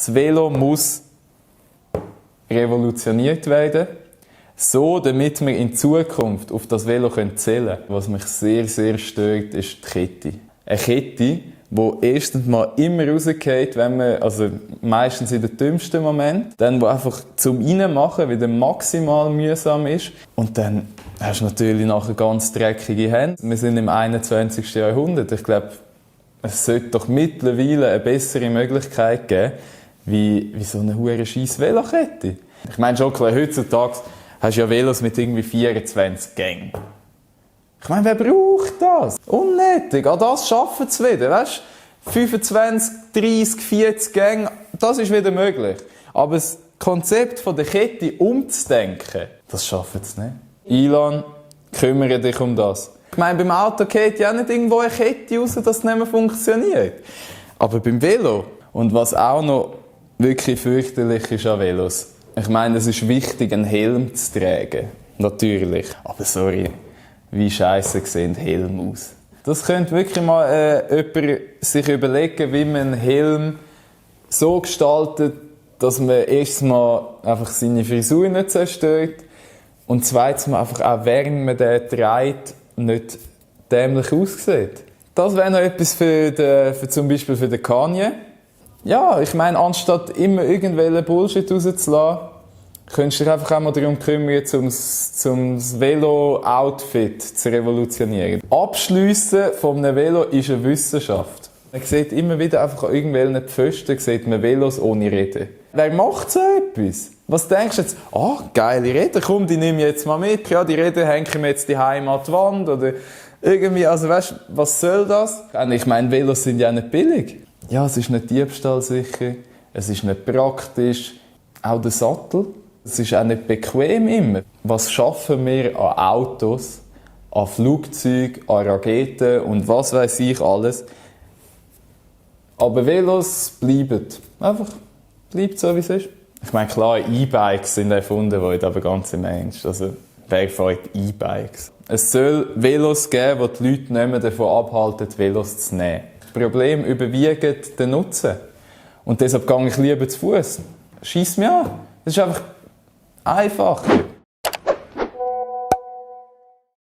Das Velo muss revolutioniert werden, so damit wir in Zukunft auf das Velo zählen können. Was mich sehr, sehr stört, ist die Kette. Eine Kette, die erstens mal immer rausgeht, wenn man, also meistens in den dümmsten Moment, dann wo einfach zum Reinmachen wieder maximal mühsam ist und dann hast du natürlich nachher ganz dreckige Hände. Wir sind im 21. Jahrhundert. Ich glaube, es sollte doch mittlerweile eine bessere Möglichkeit geben, wie so eine hure scheisse Velokette. Ich meine schon klar, heutzutage hast du ja Velos mit irgendwie 24 Gängen. Ich meine, wer braucht das? Unnötig. An das schaffen sie wieder, weißt du? 25, 30, 40 Gänge, das ist wieder möglich. Aber das Konzept von der Kette umzudenken, das schaffen sie nicht. Ilan, kümmere dich um das. Ich meine, beim Auto geht ja auch nicht irgendwo eine Kette raus, dass es nicht mehr funktioniert. Aber beim Velo, und was auch noch wirklich fürchterlich ist an Velos, ich meine, es ist wichtig, einen Helm zu tragen. Natürlich. Aber sorry, wie scheisse sehen Helme aus. Das könnte wirklich mal jemand sich überlegen, wie man einen Helm so gestaltet, dass man erstens mal einfach seine Frisur nicht zerstört und zweitens mal einfach auch während man den trägt, nicht dämlich aussieht. Das wäre noch etwas für zum Beispiel für den Kanye. Ja, ich meine, anstatt immer irgendwelchen Bullshit rauszulassen, könntest du dich einfach auch mal darum kümmern, zum Velo-Outfit zu revolutionieren. Abschliessen von einem Velo ist eine Wissenschaft. Man sieht immer wieder einfach an irgendwelchen Pfosten sieht man Velos ohne Räder. Wer macht so etwas? Was denkst du jetzt? Geile Räder, komm, die nehme ich jetzt mal mit. Ja, die Räder hängen wir jetzt die an die Wand oder irgendwie, also weißt du, was soll das? Ich meine, Velos sind ja nicht billig. Ja, es ist nicht diebstahlsicher, es ist nicht praktisch. Auch der Sattel, es ist auch nicht bequem immer. Was schaffen wir an Autos, an Flugzeugen, an Raketen und was weiß ich alles. Aber Velos bleiben. Einfach bleibt so, wie es ist. Ich meine, klar, E-Bikes sind erfunden worden, aber ganz im Ernst. Also, wer fährt E-Bikes? Es soll Velos geben, die die Leute nicht mehr davon abhalten, die Velos zu nehmen. Das Problem überwiegt den Nutzen. Und deshalb gehe ich lieber zu Fuß. Schieß mich an. Das ist einfach einfacher.